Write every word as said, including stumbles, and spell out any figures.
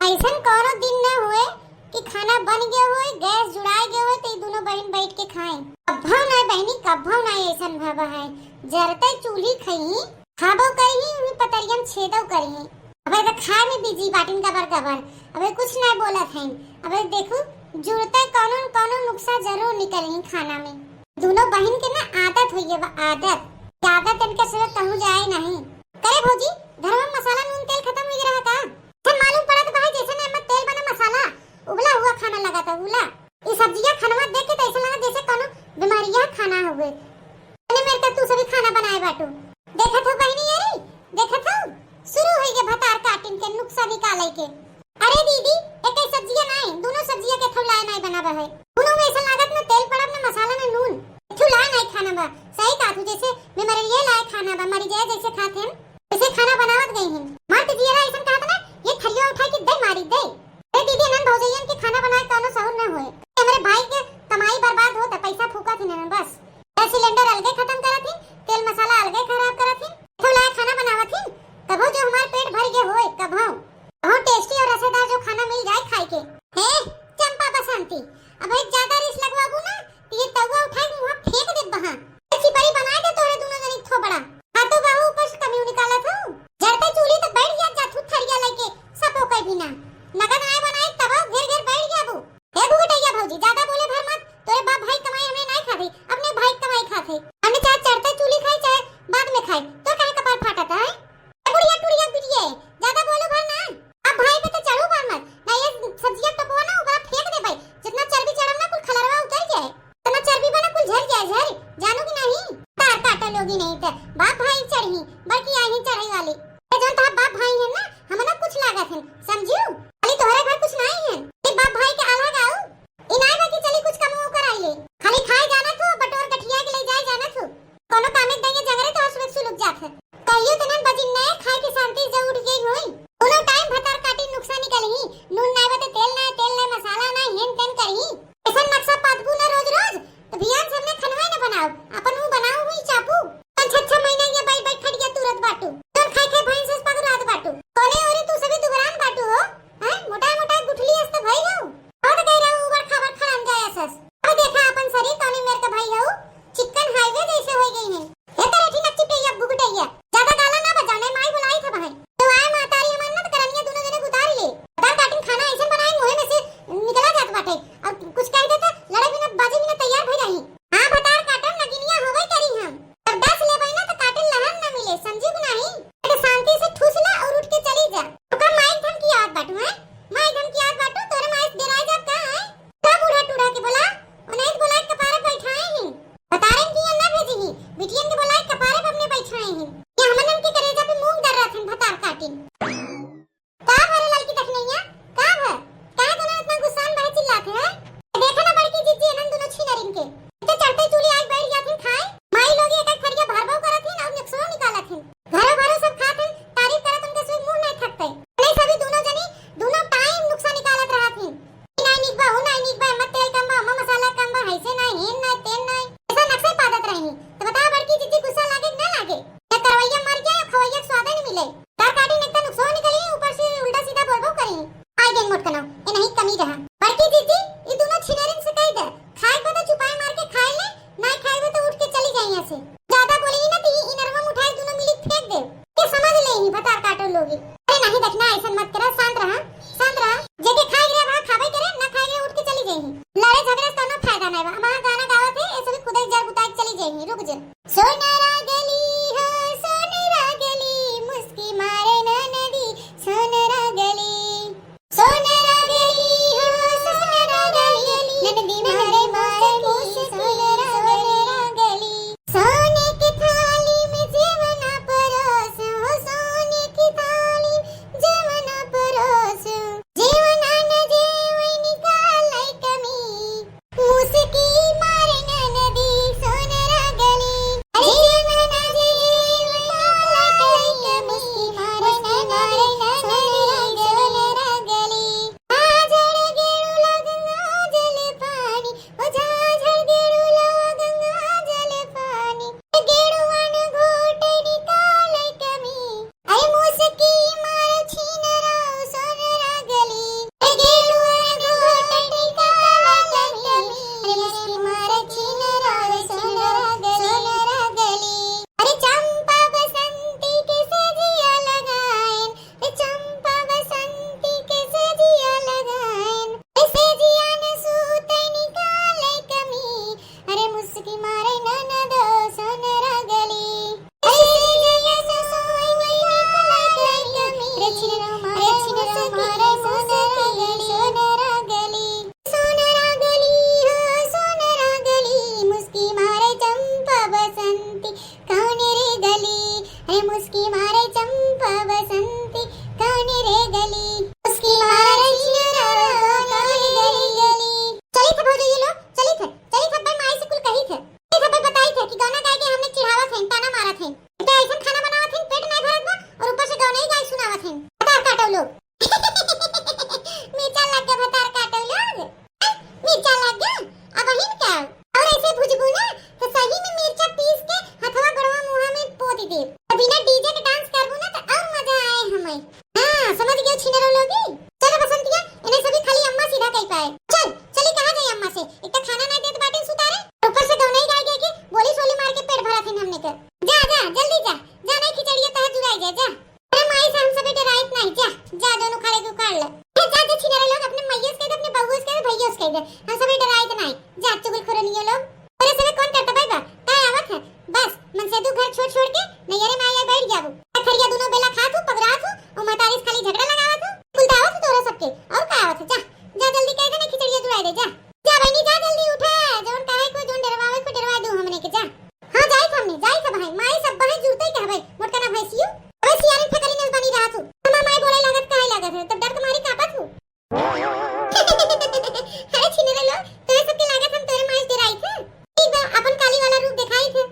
ऐसन कौनो दिन न होए कि खाना बन गयो होए, गैस जुड़ाए गयो होए, तो ई दुनो बहिन बैठ के खाएं। कभौ ना बहिनी, कभौ ना ऐसन भवा है। जरते चूल्ही खई, खाबो करी, उही पतरियन छेदो करी। अबे तो खाए में बिजी बाटिन गबर गबर, अबे कुछ ना बोलत हैं। अबे देखू, जुड़ते कौनो न कौनो नुक्सा जरूर निकली खाना में। दुनो बहिन के ना आदत हुई है, आदत। आदत इनके सिवा कहूँ जाए नहीं। करे भौजी, घर में मसाला, नून, तेल खतम हुई रहा का? जब मालूम पड़त बा है, जैसे ना एमे तेल बना मसाला, उबला हुआ खाना लगा था, उबला। ई सब्जिया खनवा देख के तो ऐसा लगा जैसे कोनो बीमारिया खाना हुए। अरे मेरे तो तू सभी खाना बनाए बाटू। देखत हो बहिनी, अरे देखत हो, शुरू होई गे भतार काटिन के नुक्सा निकाले के। अरे दीदी, एक ही सब्जिया नाई, दुनो सब्जिया के थौलाए नाई बनावा है। दुनो में ऐसा लागत ना तेल पड़ब ना मसाला ना नून। थौलाए नाई खाना बा, सही कहा तू, जैसे बीमारिया लाए खाना बा, मरी जाए जैसे खाते हैं। ऐसे खाना बनावत गई हैं। मार के जियरा ऐसन कहत ना, ये थरिया उठाई के दे मारी दे। ए दीदी, नन भौजैयन के खाना बनाए कौनो सहूर न होए। हमरे भाई के कमाई बर्बाद होत है, पैसा फूकत ही नन बस। गैस सिलेंडर अलगे खत्म करत ही, तेल मसाला अलगे खराब करत ही। थोड़ा खाना बनावत ही, तभो जो हमार पेट भर गए होए, कभो। बहुत टेस्टी और रसेदार जो खाना मिल जाए खाए के। हे चंपा बसंती, अब एक ज्यादा रीस लगवाबू ना, तो ये तउवा उठाई मुँह फेंक दे बहा। चिपरी बनाए दे तोरे दुनो जनी थोबड़ा। हाँ तो बहू ऊपर से कमी निकालत हो। जरते चूल्ही तो बैठ गया जा तू थरिया लेके सपो के बिना। नगद आए बनाए तब घेर घेर बैठ गया बू। हे भुगटैया भौजी, ज्यादा बोले भर मत। तोरे बाप भाई कमाई हमें नहीं खाते, अपने भाई कमाई खाते। हमने चाहे चढ़ते चूल्ही खाई चाहे बाद में खाई, तो काहे कपार फाटत है? ए बुढ़िया टुढ़िया बिटिया, ज्यादा बोलो भर ना। अब भाई पे तो चढ़ू भर मत, ना ये सब्जिया टपवा ना ऊपर फेंक दे भाई। जितना चर्बी चढ़म ना कुल खलरवा उतर जाए। तना चर्बी बना कुल झर जाए, झर। जानू कि नहीं? तार काटा लोगी नहीं ते। बाप भाई चढ़ी, बल्कि आई ही चढ़ाई वाली। ए जौन तहार बाप भाई है ना, हम ना कुछ लागत है, समझियो? खाली तोहरे घर कुछ नहीं है। ए बाप भाई के अलग आओ। ई नाई बा कि चली कुछ कमो कराई ले। खाली खाए जाना थू, बटोर गठिया के ले जाए जाना थू। कोनो कामे दइए जंगरे तो हसुए सुलुक जात है। कहियो तो नन बजिन नए खाए के शांति से उठ गई होई। दोनों टाइम भतार काटी नुकसान निकलही। नून नाई बा तो तेल ना, तेल ना मसाला ना, हेन तेन करही। ऐसन नक्शा पातबू ना रोज रोज, तो भियान से हमने खनवाई ना बनाओ, अपन मुंह बनाओ हुई चापू। पाँच छह छह महीना ये बाई बाई खटिया तुरत बाटू। जौन खाए खाए भैंस से पगुरात बाटू। कोने ओरे तू सभी दुबरान बाटू हो, हैं? मोटा मोटा गुठली अस तो भाई हो। बहुत कह रहा हूँ, उबड़ खाबड़ खराम जाए असस। अब देखा अपन शरीर तौनी मेर के भाई हो, चिकन हाईवे जैसे हो गई है। ए तरेठी नक्ची पे या भुगटैया। ज्यादा गाला मुस्की मारे चंपा बसंती कौन रे गली, मुस्की मारे छिनरा कौन गली गली। चली थे भौजी ये लोग, चली थे, चली थे, भाई माई से कुल कही थे, चली थे, भाई बताई थे कि गौना गाय के हमने चिढ़ावत हैं, ताना मारत हैं, तो ऐसा खाना बनावत हैं, पेट नहीं भरत बा और ऊपर से गौना ही गाय सुनावत हैं। भतार काटो लोग। मिर्चा लग गया भतार काटो लोग। मिर्चा लग गया, अब अहिन का? और ऐसे भुजबू ना तो सही में मिर्चा पीस के हथवा गोड़वा मुंहा में पोत दे। तो बिना डीजे के डांस करबू ना तो और मजा आए हमें। हाँ, समझ गयो छिनरो लोगी। चलो बसंतिया, इन्हें सभी खाली अम्मा सीधा कह पाए। चल, चली कहा जाए अम्मा से? एक तो खाना नहीं देत बाटे सुतारे, ऊपर से गौनई गाय के बोली सोली मार के पेट भरा थे हमने के। जा, जा, जल्दी जा, जा नहीं खिचड़िया तह जुराई जा, जा। अरे माई से हम सभी डराइत नहीं, जा, जा, जौन उखाड़े के उखाड़ ले। ए, जा, जा, छिनरा लोग, अपने माइयों से कह दे, अपने बउओं से कह दे, भइयों से कह दे, हम सभी डराइत नहीं, जा, चुगलखोरनियो लोग। अरे सभी कौन करता भाई बा? काय आवत है? बस, मनसेदू घर छोड़ छोड़ के नैहरे में आया बैठ जाबू। खरिया दोनों बेला खात हूँ, पगरात हूँ, और मतारी से खाली झगड़ा लगावत हूँ। कुल तो आवत है तोरा सबके, और का आवत है? जा, जा जल्दी कह दे ना खिचड़िया जुड़ाई दे, जा। जा बहनी, जा जल्दी उठा, जौन कहे को, जौन डरवावे को, डरवा दू हमने के, जा। हाँ, जाई थे हमने, जाई थे भाई, माई सब बहे जुड़ते ही कहबे, मोटका ना भैंसियो। अबे सियारी फेकरी नस बनी रहा तू। हमार माई बोले लागत काहे लागत है, तब डर के मारी कांपत हूँ। अरे छिनरा लो, तोरे सबके लागत हम तोरे माई डराई थे। ठीक बा, अपन काली वाला रूप दिखाई थे।